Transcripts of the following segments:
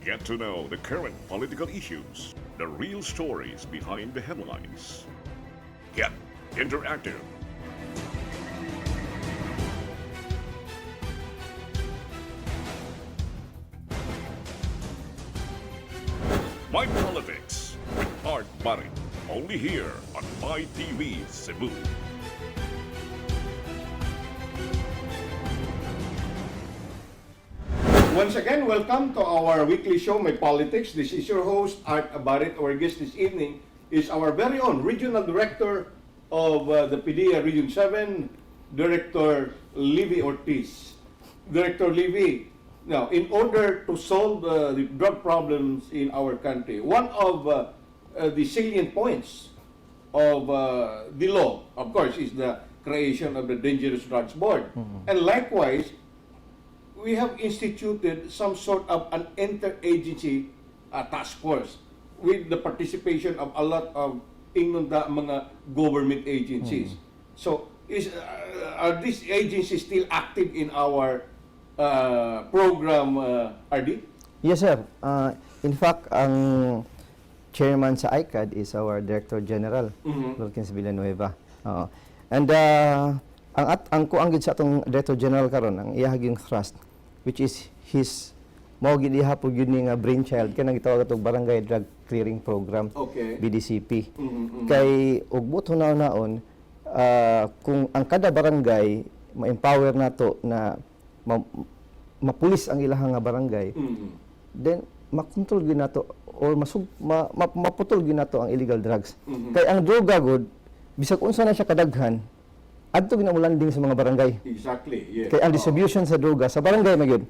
Get to know the current political issues, the real stories behind the headlines. Get interactive. My Politics with Art Barit. Only here on My TV Cebu. Once again, welcome to our weekly show, My Politics. This is your host, Art Abarit. Our guest this evening is our very own Regional Director of the PDEA Region 7, Director Livy Ortiz. Director Livy, now, in order to solve the drug problems in our country, one of the salient points of the law, of course, is the creation of the Dangerous Drugs Board. And likewise, we have instituted some sort of an interagency task force with the participation of a lot of ingnon da mga government agencies. So, is are these agencies still active in our program, RD? Yes, sir. In fact, ang chairman sa ICAD is our Director General, Wilkins Villanueva. Oo. And ang kuang gid sa atong Director General karon, ang iya gyung thrust, which is his mao gid iha po gyud ni nga brainchild, kanang gitawag atong Barangay Drug Clearing Program, BDCP. Kay ug buot hunaon, kung ang kada barangay ma-empower nato na mapulis ang ilahang nga barangay, then makontrol gyud nato or maputol gyud nato ang illegal drugs. Kay ang droga gud, bisag unsa na siya kadaghan, adto gyud na landing sa mga barangay. Kay ang distribution sa droga sa barangay man gyud.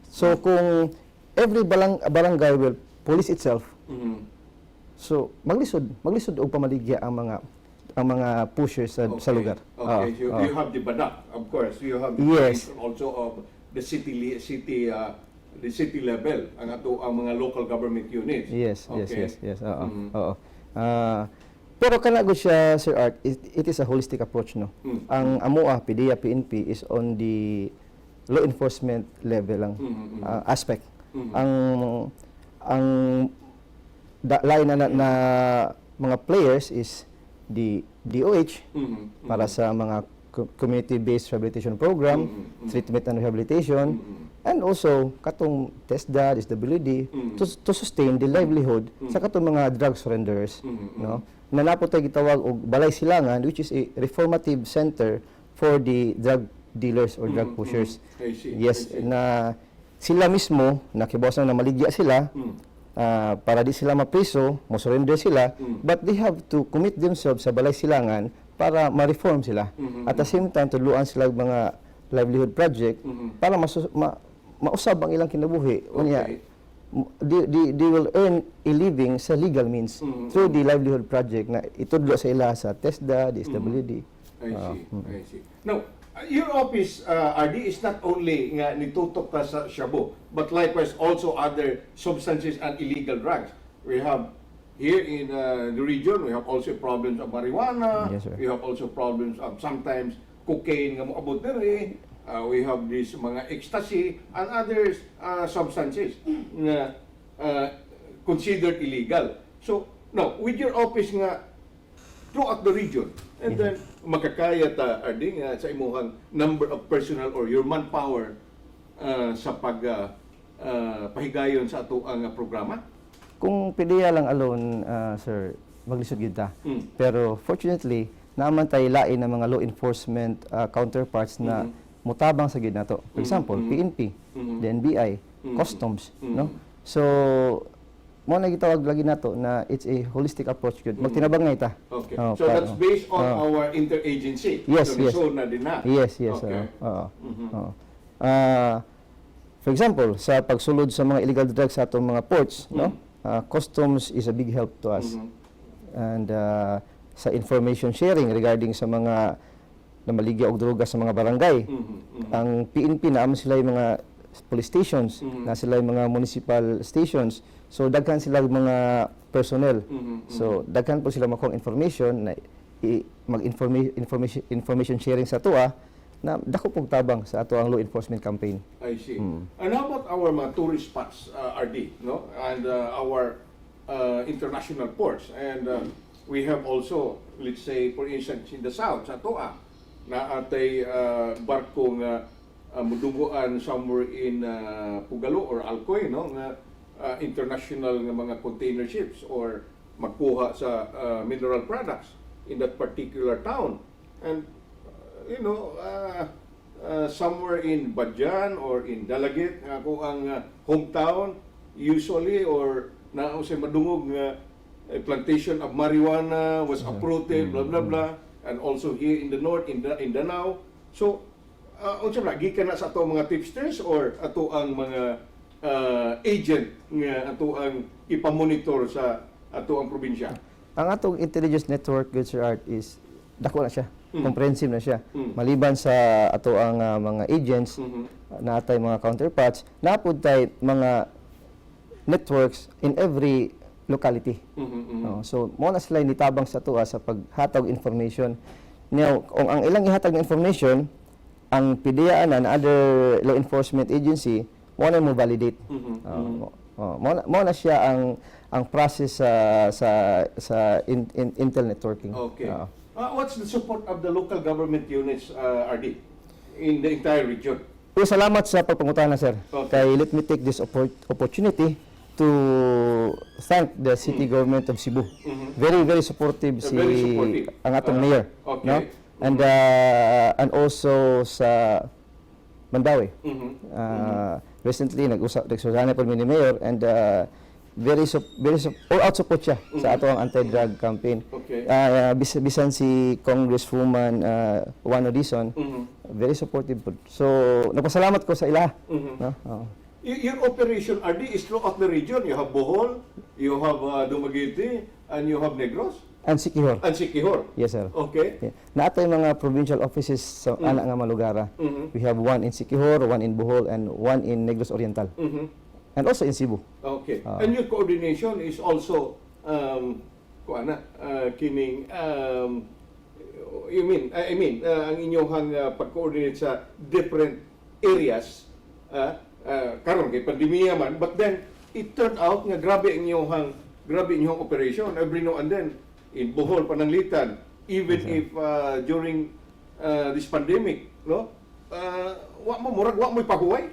So kung every barangay will police itself, so maglisod og pamaligya ang mga pushers sa lugar. Okay, you have the BADAC, of course. You have the creation also of the city level, ang ato ang mga local government units. Yes, yes. Oo. Oo. Pero kana gud siya, Sir Art, it is a holistic approach, no. Ang amoa, PDEA, PNP is on the law enforcement level lang aspect. Ang lain na mga players is the DOH para sa mga community-based rehabilitation program, treatment and rehabilitation, and also katong TESDA, DSWD, to sustain the livelihood sa katong mga drug surrenderers, no? Na naa pod tay gitawag og Balay Silangan, which is a reformative center for the drug dealers or drug pushers. I see. Yes, I see. Na sila mismo nakibaw na maligya sila, para di sila mapriso, mo surrender sila, but they have to commit themselves sa Balay Silangan para ma-reform sila. At the same time, tudluan sila og mga livelihood project para mausab ang ilang kinabuhi. Unya, they will earn a living sa legal means through the livelihood project na itudlo sa ila sa TESDA, DSWD. I see. I see. Now, your office, RD, is not only nga nitutok ka sa shabu, but likewise also other substances and illegal drugs. We have here in the region, we have also problems of marijuana. Yes, sir. We have also problems of sometimes cocaine nga moabot diri. We have this mga ecstasy and others substances na considered illegal. So, now, with your office nga throughout the region. And then, makakaya ta, RD, nga sa imuhang number of personnel or your manpower sa pag pahigayon sa ato ang programa? Kung PDEA lang alone, sir, maglisod gyud ta. Pero fortunately, naa man tay lain na mga law enforcement counterparts na mutabang sa gyud nato. For example, PNP, the NBI, Customs, no? So mo na gitawag lagi nato na it's a holistic approach gyud. Magtinabangay ta. Okay. Oh, So that's based on our interagency. Yes, So, yes. So na din na. Yes. Oo. Oo. For example, sa pagsulod sa mga illegal drugs sa atong mga ports, no? Customs is a big help to us. And sa information sharing regarding sa mga namaligya og droga sa mga barangay. Ang PNP, naa man sila yung mga police stations, na sila yung mga municipal stations. So daghan sila mga personnel. So daghan po sila makuha information na mag information information sharing sa atoa. Na dako pong tabang sa ato ang law enforcement campaign. I see. And how about our mga tourist spots, RD, no? And our international ports. And we have also, let's say, for instance, in the south, sa atoa, naa tay barko nga mudunguan somewhere in Pugalo or Alcoy, no? Nga international nga mga container ships or magkuha sa mineral products in that particular town. And somewhere in Badian or in Dalaguete, nga ako ang hometown, usually, or naa say madungog nga a plantation of marijuana was uprooted, blah, blah, blah, and also here in the north, in Danao. So, unsa ba, gikan na sa ato mga tipsters or ato ang mga agent nga ato ang ipamonitor sa ato ang probinsya? Ang atong intelligence network, good Sir Art, is dako na siya. Comprehensive na siya. Maliban sa ato ang mga agents, naa tay mga counterparts, naa pod tay mga networks in every locality. Oh, so mao na sila nitabang sa atoa sa paghatag information. Now, kung ang ilang ihatag ng information, ang PDEA and other law enforcement agency mao na mo validate. Oh, oh, mao na siya ang process sa intel networking. Okay. Oo. What's the support of the local government units, RD, in the entire region? Pero salamat sa pagpangutana, sir. Okay. Kay let me take this opportunity to thank the city government of Cebu. Very, very supportive si Very supportive. ang atong mayor, no? And also sa Mandaue. Recently nag-usap nagsusana po mi ni mayor and very all out support siya sa ato ang anti-drug campaign. Bisan si Congresswoman Wano Dizon, very supportive po. So nagpasalamat ko sa ila. No? Oo. Your operation, RD, is throughout the region. You have Bohol, you have Dumaguete, and you have Negros, And Siquijor. And Siquijor. Yes, sir. Okay. Yeah. Naa tay mga provincial offices sa ana nga mga lugara. We have one in Siquijor, one in Bohol, and one in Negros Oriental. And also in Cebu. Okay. And your coordination is also kuan na kining you mean I mean ang inyong pag-coordinate sa different areas karon kay pandemya man, but then it turned out nga grabe inyong operation every now and then in Bohol, Pananglitan, even if during this pandemic, no, wa mo murag wa mo pahuway.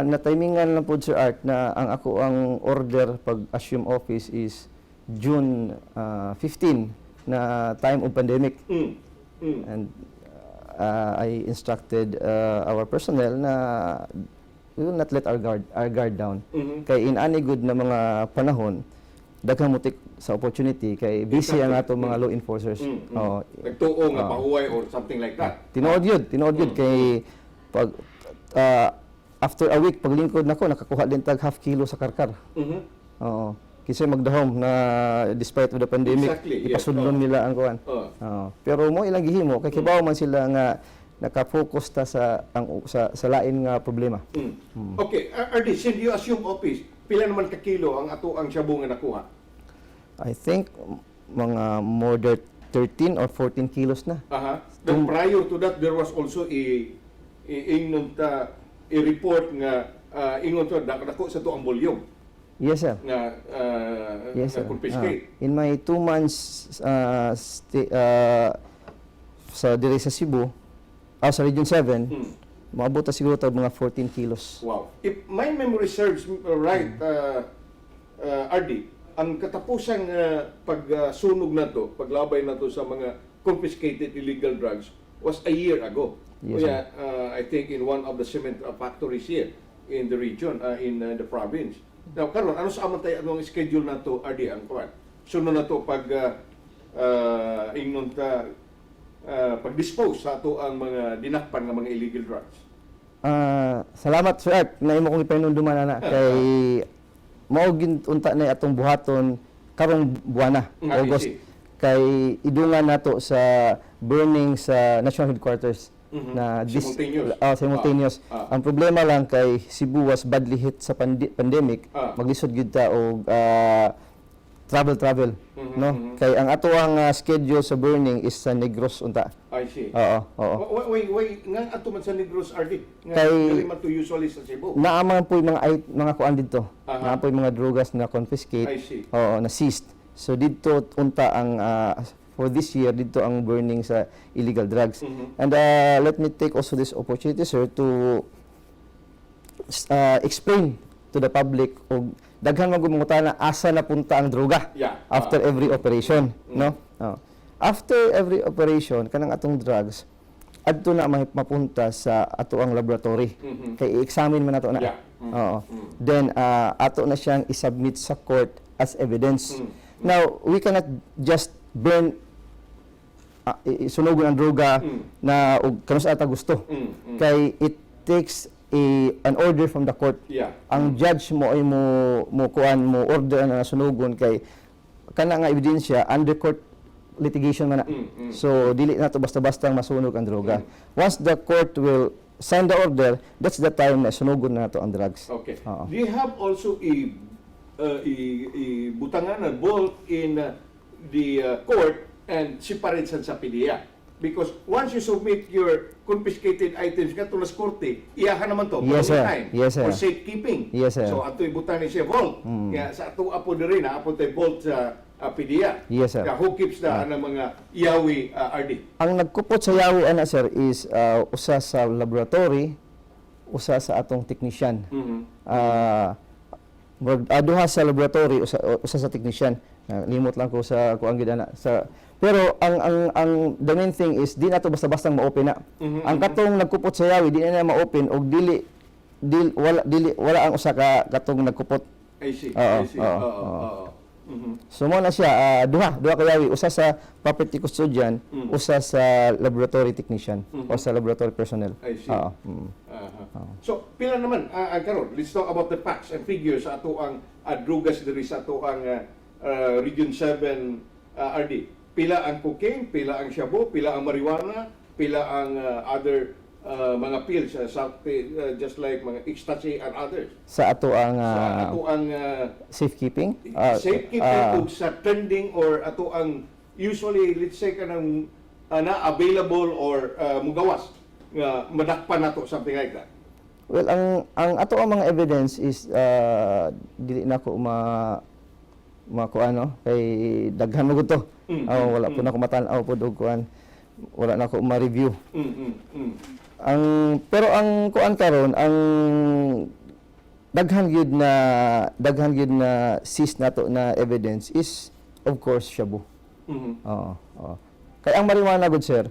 Na-timingan lang po, Sir Art, na ang ako ang order pag assume office is June 15 na time of pandemic. And I instructed our personnel na we will not let our guard down. Kay in any good na mga panahon, daghan mo take sa opportunity kay busy ang atong mga law enforcers. Oo. Nagtuo nga pahuway or something like that. Tinuod yun, tinuod yun kay pag after a week paglingkod nako, nakakuha din tag half kilo sa Carcar. Oo. Kasi magdahom na despite of the pandemic, ipasudlon nila ang kuan. Oo. Pero mo ilang gihimo kay kibaw man sila nga naka-focus ta sa ang sa lain nga problema. Okay, RD, since you assume office, pila naman ka kilo ang ato ang shabu nga nakuha? I think mga more than 13 or 14 kilos na. Aha. Then prior to that, there was also a ingon ta a report nga ingon to dako sa to ang volume Yes, sir. nga Yes, nga sir. confiscate. In my 2 months stay, sa diri sa Cebu, sa Region 7, maabot na siguro tag mga 14 kilos. Wow. If my memory serves right, RD, ang katapusang pagsunog nato, paglabay nato sa mga confiscated illegal drugs was a year ago. Yes. Kaya, I think in one of the cement factories here in the region, in the province. Now, karon ano sa amon tayo anong schedule nato, RD, ang kuan? Sunod nato pag ingnon ta pag-dispose sa ato ang mga dinakpan nga mga illegal drugs. Salamat, Sir Art, na imo kong ipahinumduman ana kay mao gin unta na atong buhaton karong buwana, August, I see. kay idungan nato sa burning sa national headquarters na this Simultaneous. Simultaneous. Ang problema lang kay Cebu was badly hit sa pandemic. Maglisod gyud ta og travel travel, no? Kay ang ato ang schedule sa burning is sa Negros unta. I see. Oo. Wait, wait, wait, nga ato man sa Negros, RD? Nga dili man to usually sa Cebu. Naa man po yung mga mga kuan didto. Naa po yung mga drogas na confiscate. I see. Oo, na seized. So didto unta ang for this year didto ang burning sa illegal drugs. And let me take also this opportunity, sir, to explain to the public og daghan man gud mangutana asa napunta ang droga after every operation, no? Oh. After every operation, kanang atong drugs adto na mapunta sa ato ang laboratory. Kay i-examine man nato na. Oo. Then ato na siyang i-submit sa court as evidence. Now, we cannot just burn, sunogon ang droga na og kanus ata gusto. Kay it takes a an order from the court. Ang judge mo ay mo kuan, mo order na sunugon kay kana nga ebidensya under court litigation man na. So dili na to basta-basta masunog ang droga. Once the court will sign the order, that's the time na sunugon na nato ang drugs. Oo. Do you have also a butangan a vault in the court and separate sa PDEA? Because once you submit your confiscated items ngadto sa korte, iyahan naman to for Yes, a sir. time. Yes, sir. For safekeeping. Yes, sir. So ato ibutang ni siya vault. Kaya sa ato apo diri na apo tay vault sa PDEA. Yes, sir. Kaya who keeps the anang mga yawi, RD? Ang nagkupot sa yawi ana, sir, is usa sa laboratory, usa sa atong technician. Murag, duha sa laboratory, usa sa technician. Limot lang ko sa kuang gid ana sa, pero ang the main thing is di nato basta-basta ma-open na. Ang katong nagkupot sa yawi di na ma-open og dili dili wala dili wala ang usa ka katong nagkupot. I see. Oo, I see. oo, Oo, oo. oo. So mo na siya, duha ka yawi, usa sa property custodian, usa sa laboratory technician o sa laboratory personnel. I see. Oo. Aha. So, pila naman ang karon? Let's talk about the facts and figures sa ato ang drugas diri sa ato ang Region 7, RD. Pila ang cocaine, pila ang shabu, pila ang marijuana, pila ang other mga pills, just like mga ecstasy and others? Sa ato ang Sa ato ang safekeeping, safekeeping ug sa trending or ato ang usually, let's say, kanang na available or mugawas nga madakpan nato, something like that. Well, ang ato ang mga evidence is dili na ko ma makuan, no, kay daghan mo gud to. Oh, wala po na ko matan-aw pod og kuan. Wala na ko ma-review. Ang pero ang kuan karon, ang daghan gyud na seize nato na evidence is of course shabu. Oo. Kay ang marijuana gud, sir,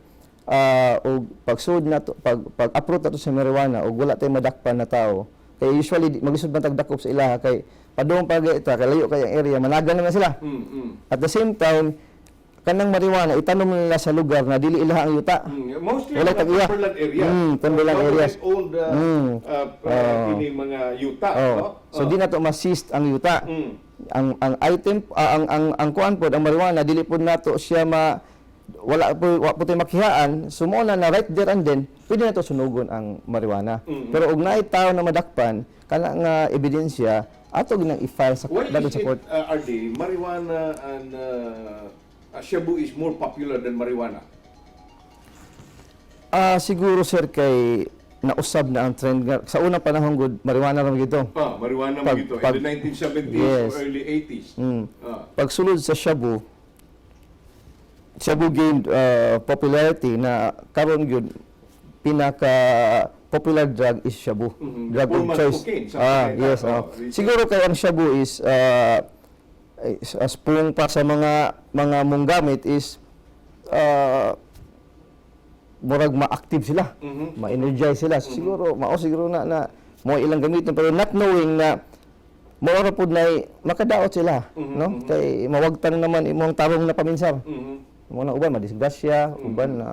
og pagsud nato, pag approach nato sa marijuana og wala tay madakpan na tao, kay usually maglisod man tag dakop sa ilaha kay padung pa ita kay layo kay ang area, managan naman sila. At the same time, kanang marijuana itanom nila sa lugar na dili ilaha ang yuta. Mostly Wala mga tag-iya. timberland areas. Timberland areas. Owned kini mga yuta, no? So di na to ma-seize ang yuta. Ang item, ang kuan pod, ang marijuana, dili pod nato siya ma wala po wa po tay makihaan, so mo na na right there and then pwede na to sunugon ang marijuana. Pero og naay tawo na madakpan, kana nga ebidensya ato ginang i-file sa Why dayon is sa it, court. RD, marijuana and shabu is more popular than marijuana? Siguro, sir, kay nausab na ang trend nga sa unang panahon gud, marijuana ra man gito. Ah, marijuana mo ito. In the 1970s or early 80s. Pagsulod sa shabu, shabu gained popularity na karon gyud pinaka popular drug is shabu. Drug of Poor man's choice. cocaine, something like that. Yes. Oh, Oh. Siguro kay ang shabu is pung pa sa mga munggamit is murag ma-active sila, ma-energize sila. So, siguro mao siguro na na mo ilang gamiton, pero not knowing na mao ra pud nay makadaot sila, no? Kay mawagtang naman imong tarong na paminsar. Mo na uban madisgrasya, uban na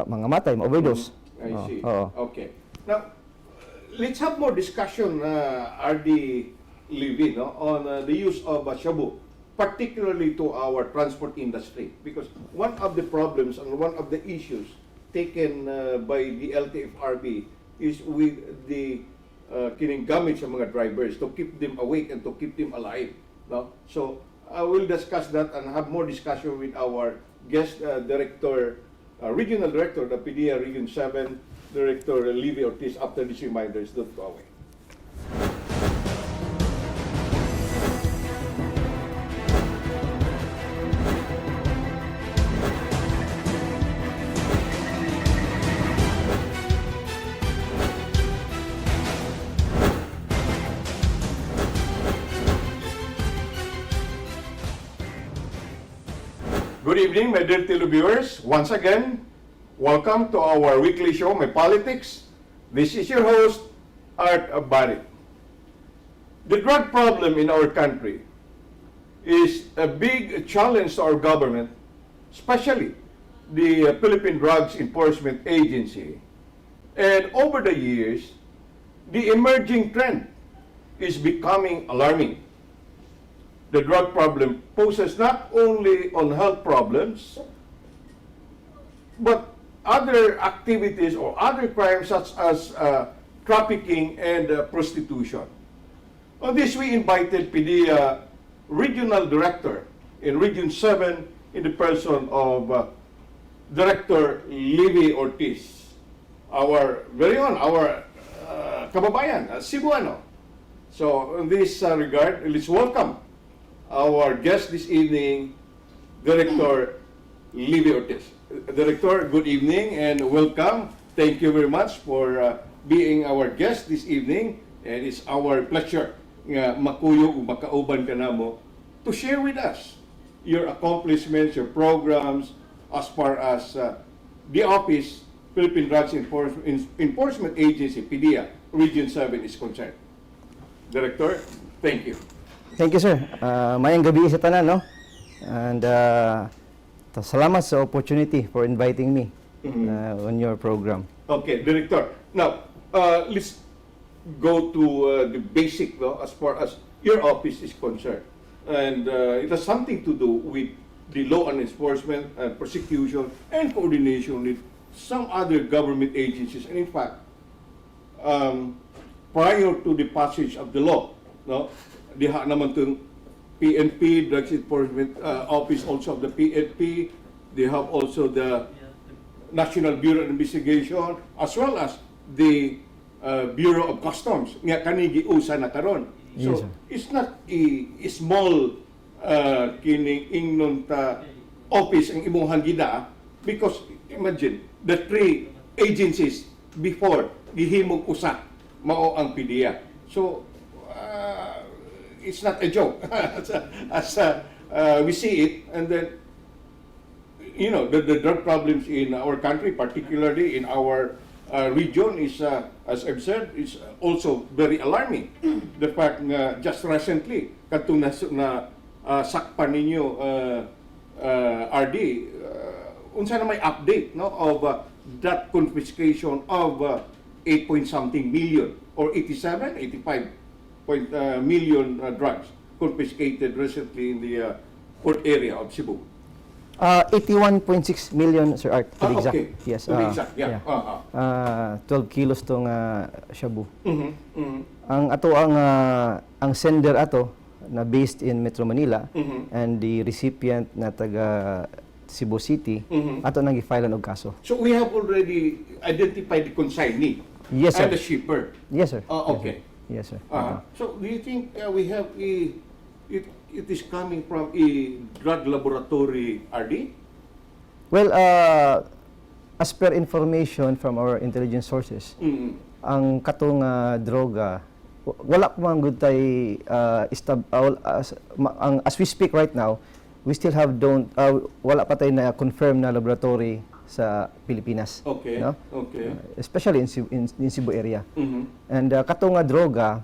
mga matay, ma-overdose. I see. Oo. Okay. Now, let's have more discussion, RD Levy, no, on the use of shabu, particularly to our transport industry, because one of the problems and one of the issues taken by the LTFRB is with the kining gamit sa mga drivers to keep them awake and to keep them alive. No? So, I will discuss that and have more discussion with our guest director, regional director of the PDEA Region 7, Director Levy Ortiz, after these reminders. Don't go away. Good evening, my dear televiewers. Once again, welcome to our weekly show, My Politics. This is your host, Art Abari. The drug problem in our country is a big challenge to our government, especially the Philippine Drugs Enforcement Agency. And over the years, the emerging trend is becoming alarming. The drug problem poses not only on health problems, but other activities or other crimes such as trafficking and prostitution. On this, we invited PDEA Regional Director in Region 7 in the person of Director Levy Ortiz, our very own, our kababayan, Cebuano. So, in this regard, let's welcome our guest this evening, Director Levy Ortiz. Director, good evening and welcome. Thank you very much for being our guest this evening. And it's our pleasure nga makuyog ug makauban ka namo to share with us your accomplishments, your programs as far as the office, Philippine Drugs Enforcement Agency, PDEA, Region 7 is concerned. Director, thank you. Thank you, sir. Maayong gabii sa tanan, no? And salamat sa opportunity for inviting me on your program. Okay, Director. Now, let's go to the basic, no, as far as your office is concerned. And it has something to do with the law and enforcement, and prosecution, and coordination with some other government agencies. And in fact, prior to the passage of the law, no, diha naman tong PNP, Drugs Enforcement Office also of the PNP, they have also the National Bureau of Investigation, as well as the Bureau of Customs. Nga kani giusa na karon. So, Yes, sir. It's not a small kining ingnon ta office ang imuhang gida because imagine the three agencies before gihimong usa mao ang PDEA. So it's not a joke as we see it, and then the drug problems in our country, particularly in our region, is, as I've said, is also very alarming. The fact nga just recently, katong na sakpan ninyo, RD, unsa na may update, no, of that confiscation of 8 point something million or 87, 85 point million drugs confiscated recently in the port area of Cebu? 81.6 million, Sir Art, to be Ah, exact. okay. Yes. To be exact, yeah. 12 kilos tong shabu. Ang ato ang sender ato na based in Metro Manila and the recipient na taga Cebu City, ato nang gi-file og kaso. So we have already identified the consignee Yes, sir. and the shipper. Yes, sir. Ah, Yes, okay. sir. Yes, sir. So do you think we have a it it is coming from a drug laboratory, RD? Well, as per information from our intelligence sources, ang katong droga wala pa man gud tay ang as we speak right now, we still have don't wala pa tay na confirm na laboratory sa Pilipinas, no? Especially in Cebu area. And katong nga droga,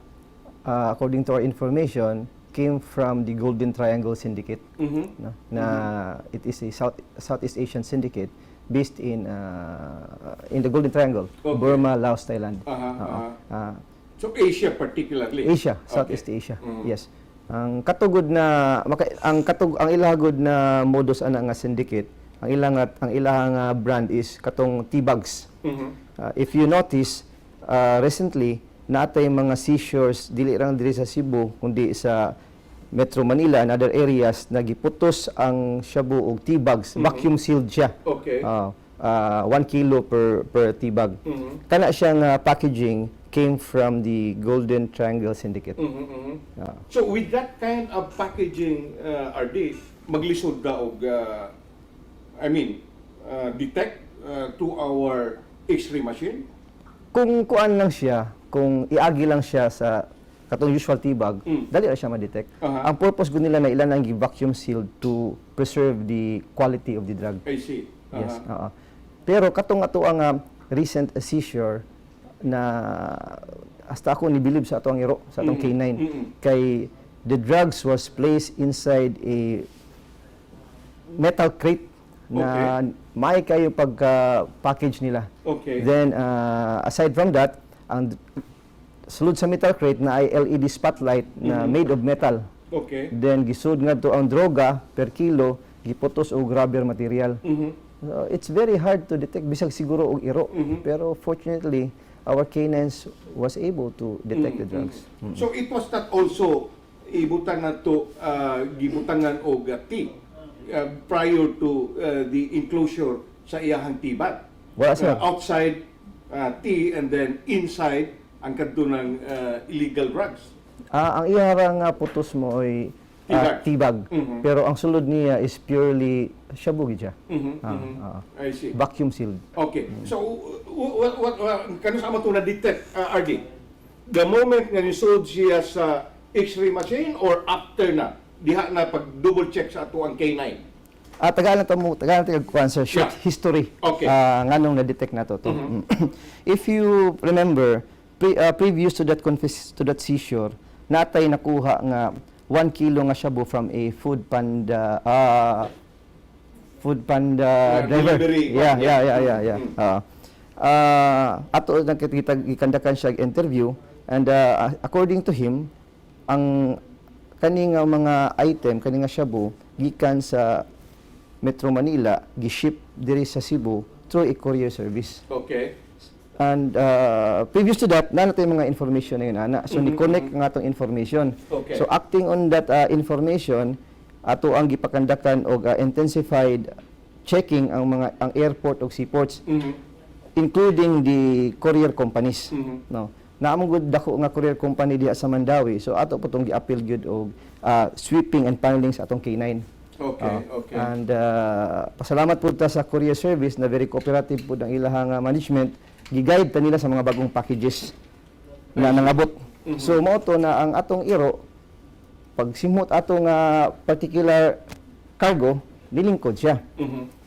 according to our information, came from the Golden Triangle Syndicate, no? Na it is a Southeast Asian syndicate based in the Golden Triangle, Burma, Laos, Thailand. Oo. So Asia particularly. Asia, Southeast Asia. Yes. Ang katugod na maka, ang katug ang ilahagod na modus ana nga syndicate, ang ilang nga brand is katong tea bags. If you notice, recently naatay mga seizures dili lang diri sa Cebu kundi sa Metro Manila and other areas na giputos ang shabu og tea bags, vacuum sealed siya. 1 kilo per tea bag. Kana siya nga packaging came from the Golden Triangle Syndicate. So with that kind of packaging, RD, maglisod ka og I mean, detect to our X-ray machine? Kung kuan lang siya, kung iagi lang siya sa katong usual tea bag, dali ra siya ma-detect. Ang purpose gud nila na ilan ang gi-vacuum sealed to preserve the quality of the drug. I see. Yes. Oo. Pero katong ato ang recent seizure na hasta ako ni believe sa ato ang iro sa atong K9 kay the drugs was placed inside a metal crate na may kayo pagka package nila. Then aside from that, ang sulod sa metal crate na ay LED spotlight na made of metal. Then gisud ngadto ang droga per kilo giputos og rubber material. So, it's very hard to detect bisag siguro og iro. Pero fortunately, our canines was able to detect the drugs. So it was not also ibutang na to gibutangan og tea prior to the enclosure sa iyahang tea bag? Wala, sir. Outside tea and then inside ang kadto ng illegal drugs. Ah, ang iya ra nga putos mo ay Tea bag. Tea bag. Pero ang sulod niya is purely shabu gid siya. I see. Vacuum sealed. Okay. So, what kano sa amo to na detect, RD? The moment nga nisod siya sa X-ray machine or after na? Diha na pag double check sa ato ang K9? Ah, tagaan na mo, tagaan na kuan sa short history. Ah, nganong na-detect na to. If you remember, previous to that confis to that seizure, natay nakuha nga 1 kilo nga shabu from a Food Panda driver. Delivery. Yeah. Ato nakita gikandakan siya og interview and according to him, ang kani nga mga item, kani nga shabu gikan sa Metro Manila, gi-ship diri sa Cebu through a courier service. And previous to that, naa na mga information na yun, ana. So, ni-connect nga atong information. So, acting on that information, ato ang gipakandakan og intensified checking ang mga ang airport og seaports, including the courier companies. No. Naa man gud dako nga courier company diha sa Mandaue. So ato po tong gi-appeal gyud og sweeping and paneling sa atong K9. And pasalamat po ta sa courier service na very cooperative po ang ilahang management. Gi-guide ta nila sa mga bagong packages na nangabot. So mao to na ang atong iro pag simhot ato nga particular cargo, nilingkod siya.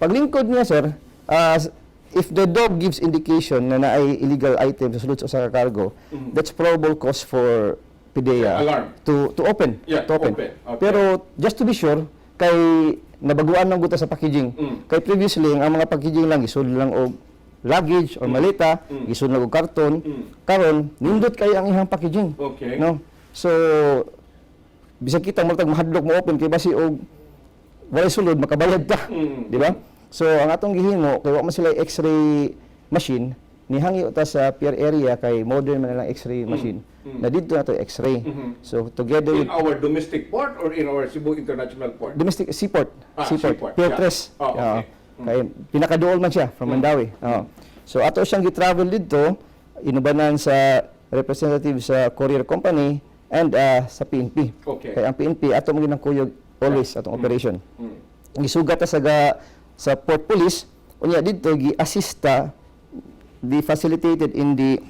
Paglingkod niya, sir, if the dog gives indication na naay illegal item sa sulod sa usa ka cargo, that's probable cause for PDEA Alarm. to open, to open. Open. Okay. Pero just to be sure, kay nabaguan ng guta sa packaging. Kay previously ang mga packaging lang isud lang og luggage or maleta, isud lang og karton. Karon nindot kay ang ihang packaging. No? So bisag kita mo mahadlok mo open kay basi og walay sulod makabayad ta, di ba? So ang atong gihimo kay wa man sila X-ray machine, nihangyo ta sa pier area kay modern man lang X-ray machine. Na didto na to X-ray. So together In with our domestic port or in our Cebu International Port? Domestic seaport, Ah, seaport, seaport, Pier yeah. 3. Oh, okay. Oo. Kay pinakaduol man siya from Mandaue. Oo. So ato siyang gi-travel didto inubanan sa representative sa courier company and sa PNP. Kay ang PNP ato mo ginang kuyog always atong operation. Gisugat ta sa sa Port Police unya didto gi-assista the facilitated in the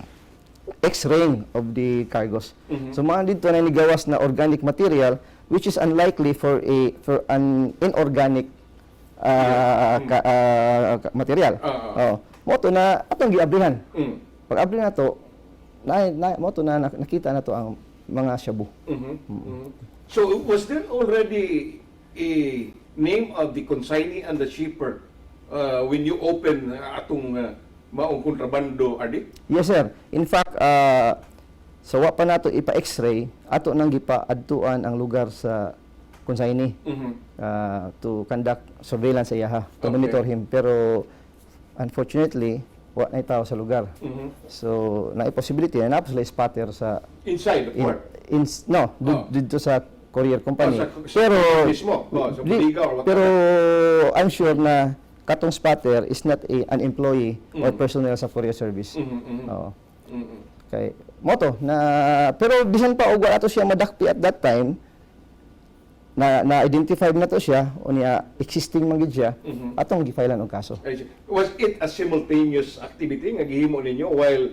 x-raying of the cargos. So mga didto na nigawas na organic material which is unlikely for an inorganic material. Oh. Mao to na atong giabrihan. Pag abri na to, na mao to na nakita na to ang mga shabu. So was there already a name of the consignee and the shipper when you open atong maong kontrabando, RD? Yes, sir. In fact, sa wa pa nato ipa-x-ray, ato nang gipa-adtuan ang lugar sa consignee to conduct surveillance sa iyaha, to monitor him. Pero unfortunately, wa na tao sa lugar. So, na possibility na naa pa sila spotter sa Inside the in, port? in no, Oh. didto sa courier company. Oh, sa Pero mismo, oh, sa bodega or whatever. Pero I'm sure na katong spotter is not an employee or personnel sa courier service. Oo. Kay mao to na, pero bisan pa og wala to siya madakpi at that time, na na-identify na to siya unya existing man gid siya, atong gi-filean og kaso. I see. Was it a simultaneous activity nga gihimo ninyo while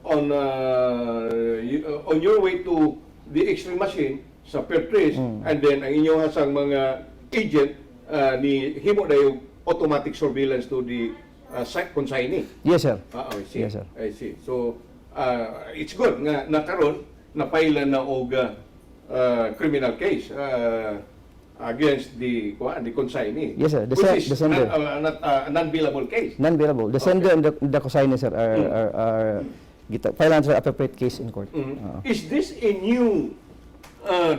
on your way to the X-ray machine sa Pertres and then ang inyong hasang mga agent ni himo dayon automatic surveillance to the site consignee? Yes, sir. Ah, I see. Yes, sir. I see. So, it's good nga nakaron napailan na og criminal case against the kuan, the consignee. Yes, sir. The Which is the sender. not non-bailable case. Non-bailable. The sender and the consignee, sir, are gita filean sa appropriate case in court. Oo. Is this a new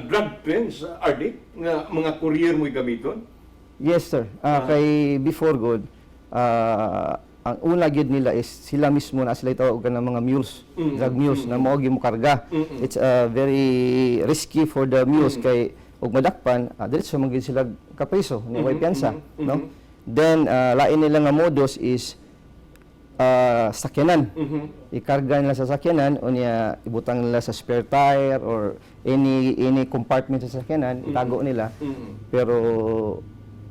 drug trends, RD, nga mga courier mo'y gamiton? Yes, sir. Kay before gud, ang una gyud nila is sila mismo na sila tawag ng mga mules, drug mules na mao gyud mo karga. It's very risky for the mules kay og madakpan, diretso man gyud sila kapriso, ni way piyansa, no? Then lain nila nga modus is sakyanan. Ikarga nila sa sakyanan unya ibutang nila sa spare tire or any compartment sa sakyanan, itago nila. Pero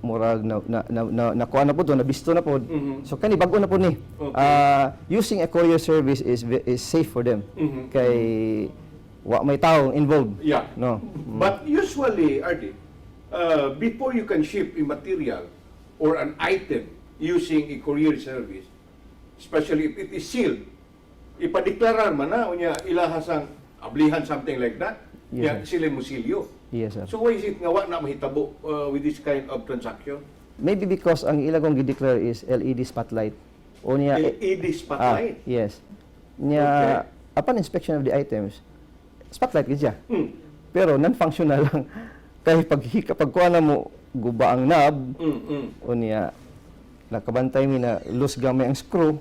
murag na nakuha na po to, nabisto na po. So kani bag-o na po ni. Using a courier service is safe for them. Kay wa may tao involved. No. But usually, RD, before you can ship a material or an item using a courier service, especially if it is sealed, ipadeklarar man na, unya ilahasang ablihan, something like that, Yes, ya, sir. sila musilyo. Yes, sir. So why is it nga wa na mahitabo with this kind of transaction? Maybe because ang ilagong gi-declare is LED spotlight. Unya LED spotlight. Ah, yes. Nya upon inspection of the items, spotlight gid siya. Pero non-functional lang. Kay pag pag kuha na mo, guba ang knob, unya nakabantay mi na loose gamay ang screw.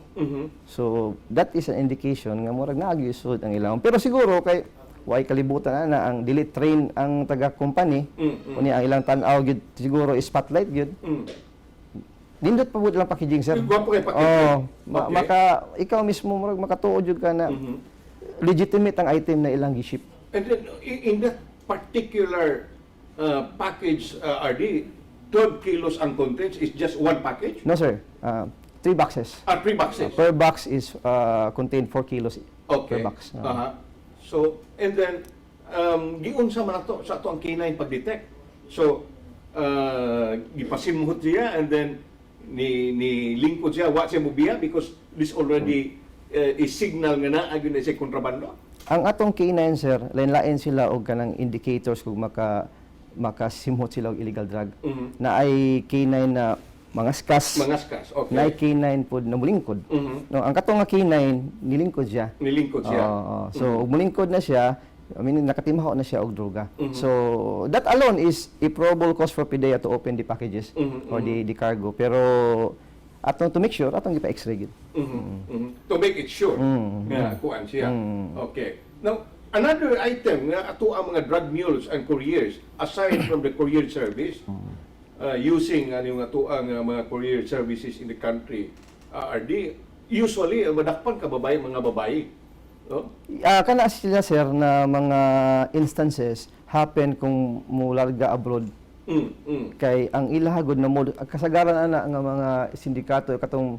So that is an indication nga murag naagi sud ang ilawom. Pero siguro kay way kalibutan na ang dili train ang taga company. Unya ang ilang tan-aw gyud siguro is spotlight gyud. Nindot pa pud lang packaging, sir. Gwapo kay packaging. Oh, maka ikaw mismo murag makatuod jud ka na legitimate ang item na ilang gi-ship. And then in that particular package, RD, 12 kilos ang contents is just one package? No, sir. Three boxes. Ah, three boxes. Per box is contain 4 kilos per box. So, and then, giunsa man ato sa ato ang K9 pag-detect. So, gipasimhot siya and then ni lingkod siya, wa siya mobiya because this already is signal nga naa gyud na siya kontrabando. Ang atong K9, sir, lain-lain sila og kanang indicators kung makasimhot sila og illegal drug. Na ay K9 na mangaskas. Mangaskas, okay. Na ay K9 pod na mulingkod. No, ang katong nga K9 nilingkod siya. Nilingkod siya. Oo. So, ug mulingkod na siya, I mean, nakatimaho na siya og droga. So, that alone is a probable cause for PDEA to open the packages or the cargo. Pero atong to make sure, atong gipa-x-ray gid. To make it sure nga kuan siya. Okay. Now, another item nga ato ang mga drug mules and couriers aside from the courier service using ano yung ato ang mga courier services in the country, RD, usually madakpan ka babae, mga babae. No? Ah, kana sila, sir, na mga instances happen kung mularga abroad kay ang ilahagod na mod kasagaran ana nga mga sindikato katong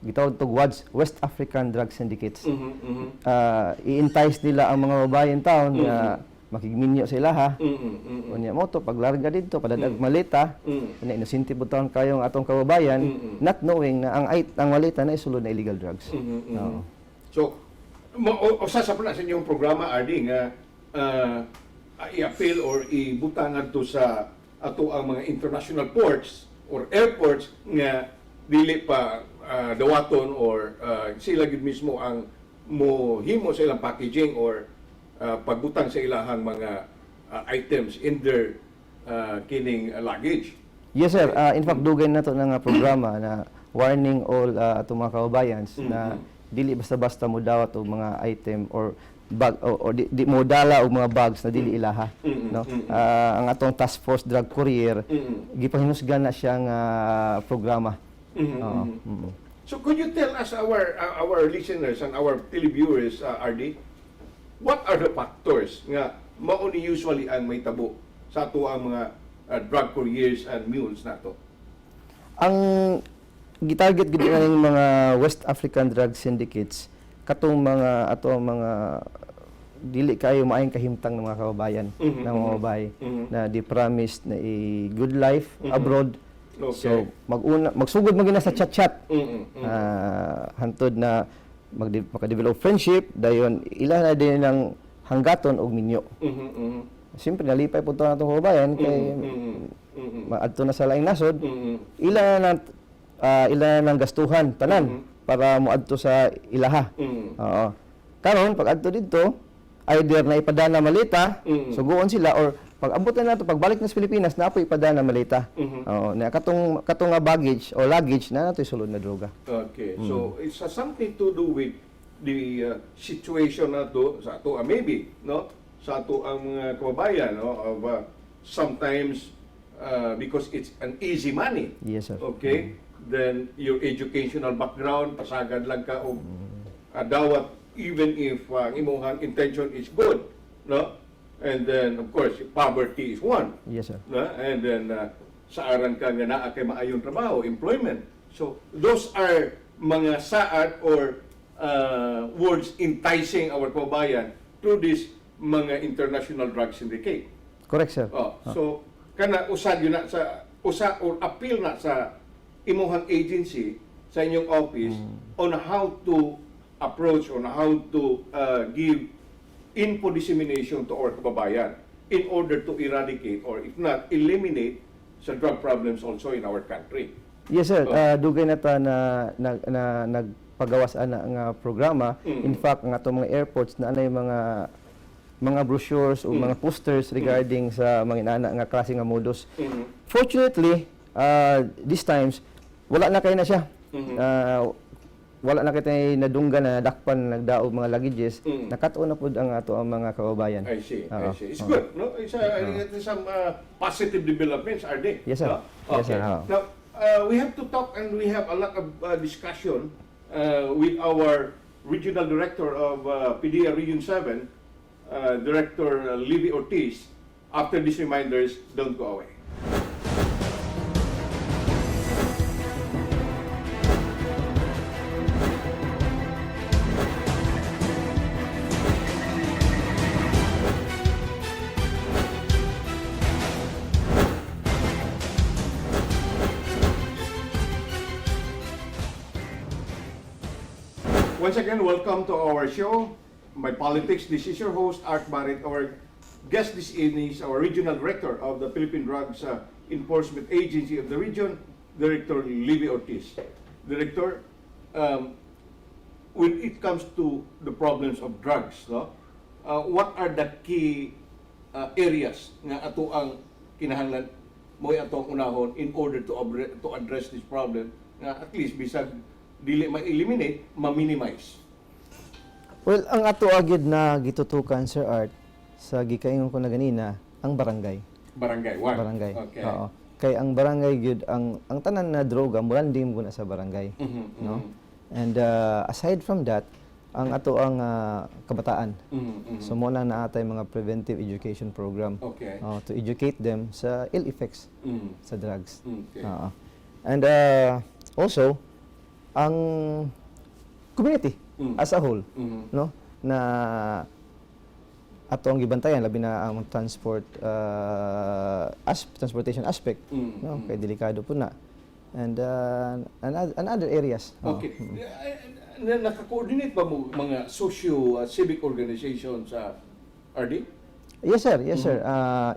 gitawag tog WADS, West African Drug Syndicates. I-entice nila ang mga babae in town nga makigminyo sa ilaha. Unya mo to paglarga didto padadag maleta. Unya inosente pud taon kayo ang atong kababayan, not knowing na ang maleta na isulod na illegal drugs. Oo. So, usa sa pala sa inyong programa, RD, nga i-appeal or ibutang adto sa ato ang mga international ports or airports nga dili pa dawaton or sila gyud mismo ang mohimo sa ilang packaging or pagbutang sa ilahang mga items in their kining luggage. Yes, sir. In fact, dugay na to na nga programa na warning all atong mga kababayans na dili basta-basta mo dawat og mga item or bag o di mo dala og mga bags na dili ilaha. No? Ang atong task force drug courier, gipahinusgan na siya nga programa. Oo. So could you tell us, our listeners and our televiewers, RD, what are the factors nga mao ni usually ang may tabo sa ato ang mga drug couriers and mules nato? Ang gitarget gid ng mga West African drug syndicates katong mga ato ang mga dili kayo maayong kahimtang ng mga kababayan, ng mga babae na di promised na i good life abroad. So maguna magsugod man gina sa chat-chat. Hantod na maka-develop friendship, dayon ila na din ng hanggaton og minyo. Mhm, mhm. Siyempre nalipay pud to natong kababayan kay maadto na sa laing nasod. Ila na ila na ng gastuhan tanan para moadto sa ilaha. Oo. Karon pag adto didto, either na ipadana maleta, suguon sila, or pag abot na nato, pagbalik na sa Pilipinas, na po ipadana maleta. Oo, na katong katong nga baggage o luggage na nato sulod na droga. Okay. So it's something to do with the situation nato sa ato, maybe, no, sa ato ang mga kababayan, no, of sometimes because it's an easy money. Yes, sir. Okay? Then your educational background, pasagad lang ka og dawat even if ang imong intention is good, no? And then of course, poverty is one. Yes, sir. No? And then saaran ka nga naa kay maayong trabaho, employment. So those are mga saad or words enticing our kababayan through this mga international drug syndicate. Correct, sir. Oh, so kana usa gyud na sa usa or appeal na sa imuhang agency, sa inyong office, on how to approach, on how to give info dissemination to our kababayan in order to eradicate or if not eliminate sa drug problems also in our country. Yes, sir. Dugay na ta na nagpagawas ana nga programa. In fact, ang atong mga airports na anay mga brochures o mga posters regarding sa mga inana nga klase nga modus. Fortunately, these times wala na kay na siya. Wala na kay nadunggan na dakpan nagdaog mga luggages. Nakatuon na pud ang ato ang mga kababayan. I see, I Oo. see. It's good, no? It's some positive developments, are they? Yes, sir. No? Yes, sir. Okay. Oo. Now, we have to talk and we have a lot of discussion with our regional director of PDEA Region 7, Director Livy Ortiz. After these reminders, don't go away. Once again, welcome to our show, My Politics. This is your host, Art Barrett. Our guest this evening is our regional director of the Philippine Drugs Enforcement Agency of the region, Director Livy Ortiz. Director, when it comes to the problems of drugs, no, what are the key areas nga ato ang kinahanglan mo ato ang unahon in order to address this problem nga at least bisag dili ma-eliminate, ma-minimize? Well, ang ato agad na gitutukan, Sir Art, sa gikaingon ko na ganina, ang barangay. Barangay one. Barangay. Okay. Oo. Kay ang barangay gyud ang tanan na droga mulanding mo na sa barangay, no? And aside from that, ang ato ang kabataan. So mo na naatay mga preventive education program. To educate them sa ill effects sa drugs. Oo. And also ang community as a whole, no, na ato ang gibantayan labi na ang transport as transportation aspect, no, kay delikado po na and other areas. Oo. Okay. Naka-coordinate ba mo mga socio-civic organization sa RD? Yes, sir, yes, sir.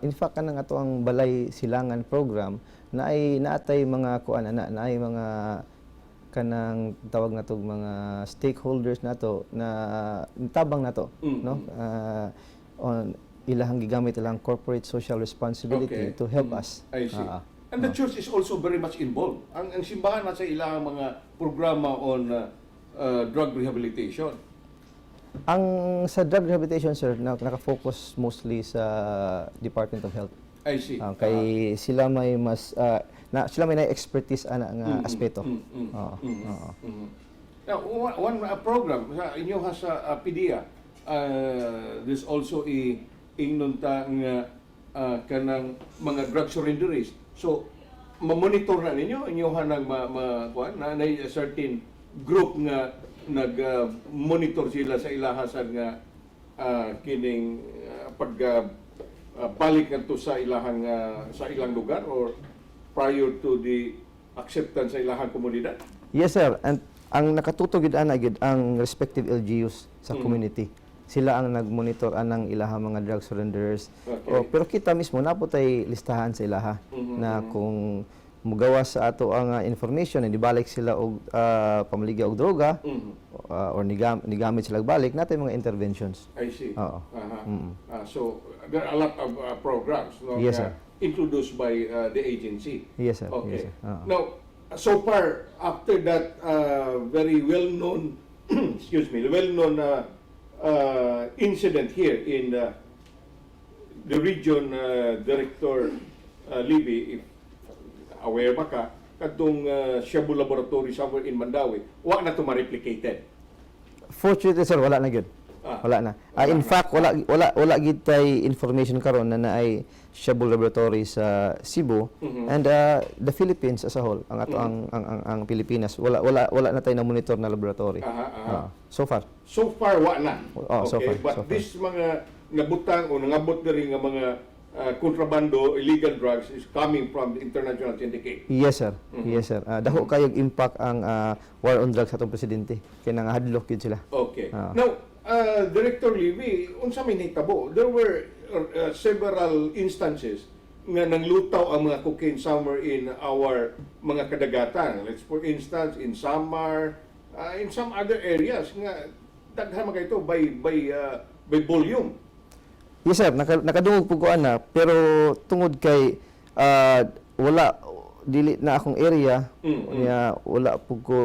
In fact, kanang ato ang Balay Silangan program na ay naatay mga kuan ana, na ay mga kanang tawag na tog mga stakeholders nato na tabang nato, no, on ilahang gigamit ilang corporate social responsibility to help us. I see. Ah. And the church is also very much involved. Ang simbahan nasa ilang mga programa on drug rehabilitation. Ang sa drug rehabilitation, sir, na, naka-focus mostly sa Department of Health. I see. Ah, kay sila may mas na sila may na expertise ana nga aspeto. Oo. Now, one program sa inyo ha sa PDEA, there's also a ingnon ta nga kanang mga drug surrenderies. So, ma-monitor na ninyo inyo ha nang ma kuan na a certain group nga nag monitor sila sa ilahasan nga kining pag balik ngadto sa ilahang sa ilang lugar or prior to the acceptance sa ilahang komunidad? Yes, sir. And ang nakatuto gid ana gid ang respective LGUs sa community. Sila ang nagmonitor anang ilaha mga drug surrenderers. O, pero kita mismo naa pod tay listahan sa ilaha na kung mugawas sa ato ang information and ibalik sila og pamaligya og droga or nigamit sila og balik naa tay mga interventions. I see. Oo. So there are a lot of programs, no, Yes, nga sir. introduced by the agency. Yes, sir. Okay. Yes, sir. Oo. Now, so far after that very well-known, excuse me, well-known incident here in the region, Director Libby, if aware ba ka, kadtong Shabu Laboratory somewhere in Mandaue, wa na to ma-replicated? Fortunately, sir, wala na gyud. Ah. Wala na. Ah, in fact, wala gid tay information karon na naay Shabu Laboratory sa Cebu and the Philippines as a whole. Ang ato ang Pilipinas, wala na tay na monitor na laboratory. Aha, aha. Ah, so far. So far, wa na. Oh, so Okay, far, but so far. this mga nabutang o nangabot na rin nga mga kontrabando, illegal drugs is coming from the international syndicate. Yes, sir. Yes, sir. Ah, dako kayog impact ang war on drugs sa atong presidente. Kay nangahadlok gyud sila. Okay. Ah. Now, Director Levy, unsa may nahitabo? There were several instances nga nanglutaw ang mga cocaine somewhere in our mga kadagatan. Let's for instance, in Samar, in some other areas nga daghan man kaayo by volume. Yes, sir, nakadungog po ko ana, pero tungod kay wala dili na akong area niya, wala po ko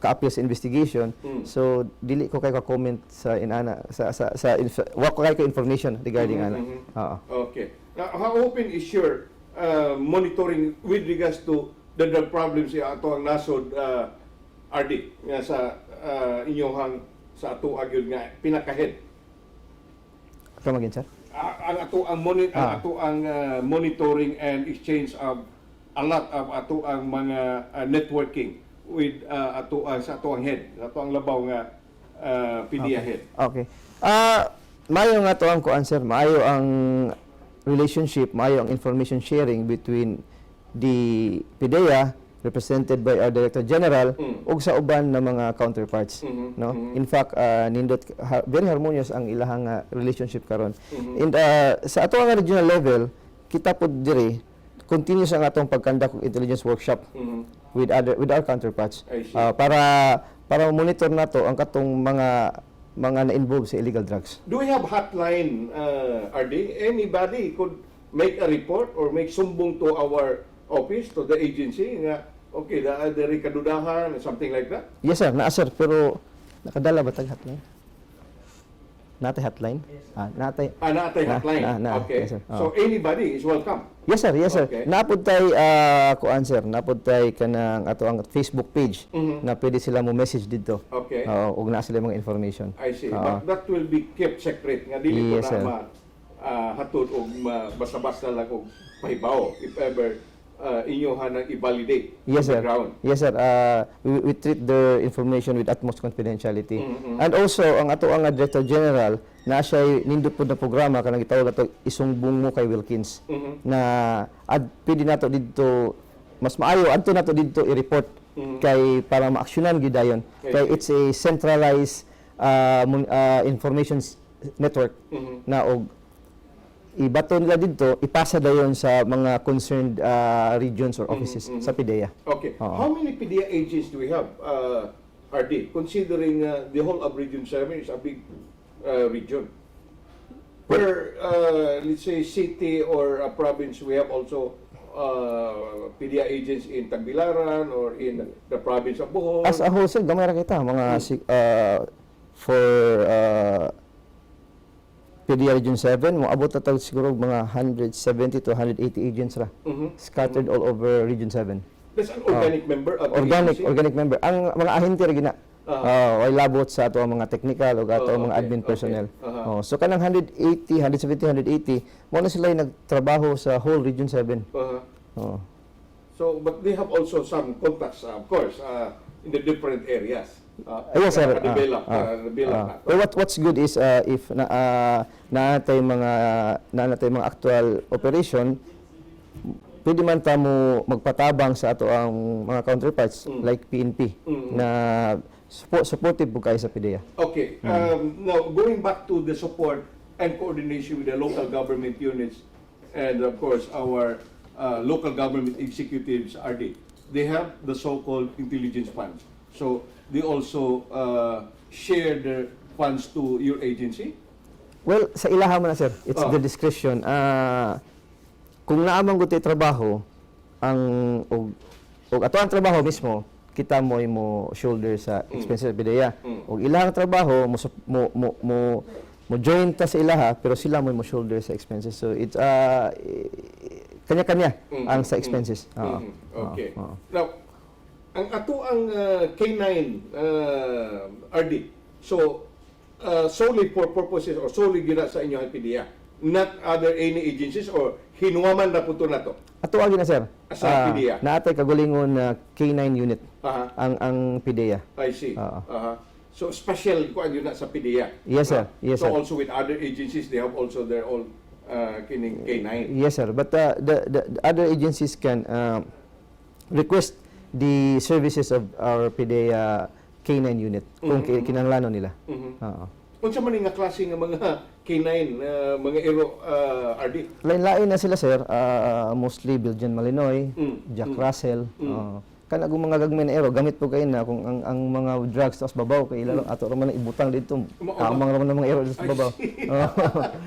kaapil sa investigation. So dili ko kay ka comment sa inana sa wa ko kay ka information regarding ana. Oo. Okay. Now, how open is your monitoring with regards to the drug problems sa ato ang nasod, RD, nga sa inyong sa ato gyud nga pinaka-head? Come again, sir? Ah, ang ato ang monitoring and exchange of a lot of ato ang mga networking with ato ang sa ato ang head, ato ang labaw nga PDEA head. Okay. Ah, maayo nga to ang kuan, sir, maayo ang relationship, maayo ang information sharing between the PDEA represented by our Director General ug sa uban na mga counterparts, no? In fact, nindot very harmonious ang ilahang relationship karon. And sa ato ang regional level, kita pod diri continuous ang atong pag-conduct og intelligence workshop with our counterparts. I see. Ah, para monitor nato ang katong mga na-involve sa illegal drugs. Do we have hotline, RD? Anybody could make a report or make sumbong to our office, to the agency, nga, okay, diri kadudahan, something like that? Yes, sir, naa, sir, pero nakadala ba tag hotline? Naa tay hotline? Ah, naa tay. Ah, naa tay hotline. Na, Okay. Yes, sir. So anybody is welcome. Yes, sir, yes, sir. Naa pod tay kuan, sir, naa pod tay kanang ato ang Facebook page na pwede sila mo message didto. Oo, ug naa sila mga information. I see. Oo. But that will be kept secret. Nga dili ko Yes, na sir. ma hatod og basta-basta lang og pahibaw if ever inyo hanang i-validate Yes, on the sir. ground. Yes, sir. We treat their information with utmost confidentiality. And also, ang ato ang Director General, na siya nindot po na programa kanang gitawag ato Isumbong Mo kay Wilkins na ad pwede nato didto, mas maayo adto nato didto i-report kay para maaksyonan gyud dayon kay it's a centralized information network na og ibato nila didto, ipasa dayon sa mga concerned regions or offices sa PDEA. Okay. Oo. How many PDEA agents do we have, RD? Considering the whole of Region 7 is a big region. Per, let's say, city or a province, we have also PDEA agents in Tagbilaran or in the province of Bohol. As a whole, sir, gamay ra kita, mga For PDEA Region 7, moabot na tag siguro mga 170 to 180 agents ra scattered all over Region 7. That's an organic member of the Organic agency? Organic member. Ang mga ahente ra gina. Way labot sa ato ang mga technical o ato ang mga admin personnel. Oh, so kanang 180, 170, 180, mao na sila yung nagtrabaho sa whole Region 7. Oh. So, but they have also some contacts, of course, in the different areas. Yes, sir. Develop, develop na. But what's good is if na naa natay mga actual operation, pwede man ta mo magpatabang sa ato ang mga counterparts like PNP na supportive po kayo sa PDEA. Okay. Now, going back to the support and coordination with the local government units and, of course, our local government executives, RD, they have the so-called intelligence funds. So, they also share their funds to your agency? Well, sa ilaha mo na, sir. It's the discretion. Kung naa man gud trabaho ang og ato ang trabaho mismo, kita mo shoulder sa expenses sa PDEA. Og ilahang trabaho mo sup- mo mo mo, mo join ta sa ilaha pero sila mo shoulder sa expenses. So it's kanya-kanya ang sa expenses. Oo. Okay. Oo. Now, ang ato ang K9 RD. So, solely for purposes or solely gina sa inyong PDEA, not other any agencies or hinuwaman na po to na to? Ato agi na, sir. Sa PDEA. Naatay kagulingon na K9 unit ang PDEA. I see. Oo. So special kuan yun na sa PDEA. Yes, sir. Yes, So sir. also with other agencies, they have also their own kining K9. Yes, sir. But the other agencies can request the services of our PDEA K9 unit kung kinahanglanon nila. Oo. Unsa man ni nga klase nga mga K9 mga ero, RD? Lain-lain na sila, sir. Mostly Belgian Malinois, Jack Russell. Oo. Kana kung mga gagmay na ero, gamit po kayo na kung ang mga drugs sa babaw kay ilalo ato ra man na ibutang dito. Mao ba? Amang ra man ang mga ero dito sa I babaw. see. Oo.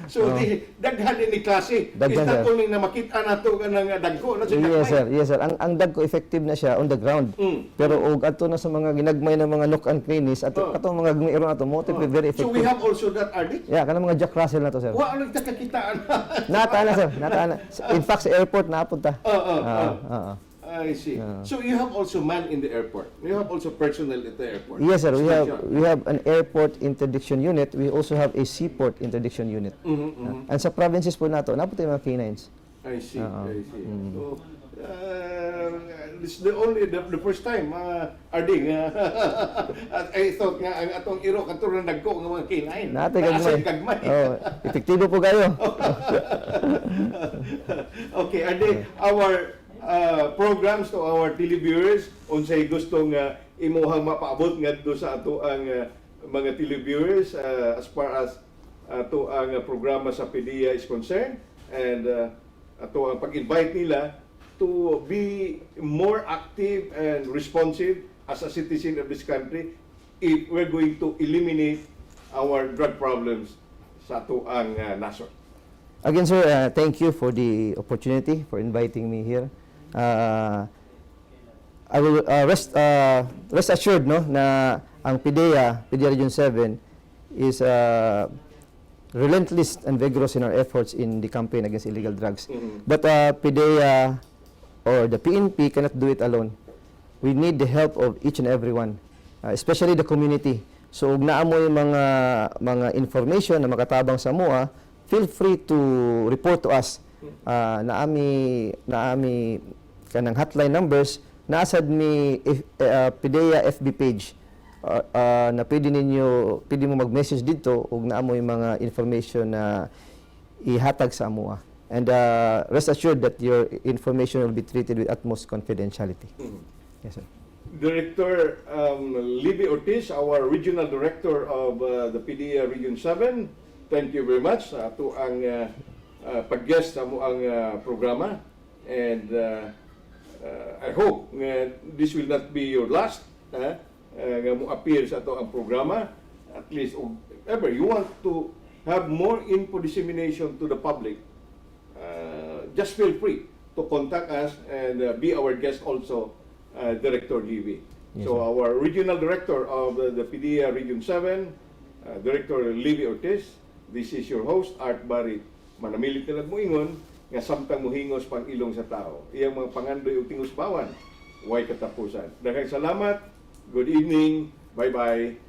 So di daghan ni klase. Daghan, It's not sir. only na makita nato kanang dagko na sa Yes, sir. Yes, sir. Ang dagko effective na siya on the ground. Pero og ato na sa mga ginagmay na mga nook and crannies, ato katong mga gagmay ero ato mo very So effective. we have also that, RD. Yeah, kanang mga Jack Russell na to, sir. Wa ano kita kakitaan. Nata na, sir. Nata na. In fact, sa airport napunta. Oo. Oo. I see. So you have also man in the airport. You have also personnel at the airport. Yes, sir. Station. We have an airport interdiction unit. We also have a seaport interdiction unit. And sa provinces po nato, napunta yung mga canines. I see. Oo. I see. So, this is the only the first time, RD, nga at I thought nga ang atong iro kato ra dagko nga mga K9. Natay Naa gagmay. sa gagmay. Oh, epektibo po kayo. Okay, RD, our programs to our televiewers, unsay gustong imuhang mapaabot ngadto sa ato ang mga televiewers as far as ato ang programa sa PDEA is concerned and ato ang pag-invite nila to be more active and responsive as a citizen of this country if we're going to eliminate our drug problems sa ato ang nasod? Again, sir, thank you for the opportunity for inviting me here. I will rest assured, no, na ang PDEA, PDEA Region 7 is relentless and vigorous in our efforts in the campaign against illegal drugs. But PDEA or the PNP cannot do it alone. We need the help of each and everyone, especially the community. So ug naa mo yung mga information na makatabang sa amoa, feel free to report to us. Naami kanang hotline numbers, naa sad mi if, PDEA FB page na pwede mo mag-message dito ug naa mo yung mga information na ihatag sa amoa. And rest assured that your information will be treated with utmost confidentiality. Yes, sir. Director Libby Ortiz, our Regional Director of the PDEA Region 7, thank you very much sa ato ang pag-guest sa amo ang programa. And I hope nga this will not be your last nga mo appear sa ato ang programa. At least, og ever you want to have more info dissemination to the public, just feel free to contact us and be our guest also, Director Levy. Yes, So sir. our Regional Director of the PDEA Region 7, Director Libby Ortiz, this is your host, Art Barry. Manamilit nilag moingon, nga samtang muhingos pang ilong sa tao, iyang mga pangandoy ug tingusbawan, way katapusan. Daghang salamat. Good evening. Bye-bye.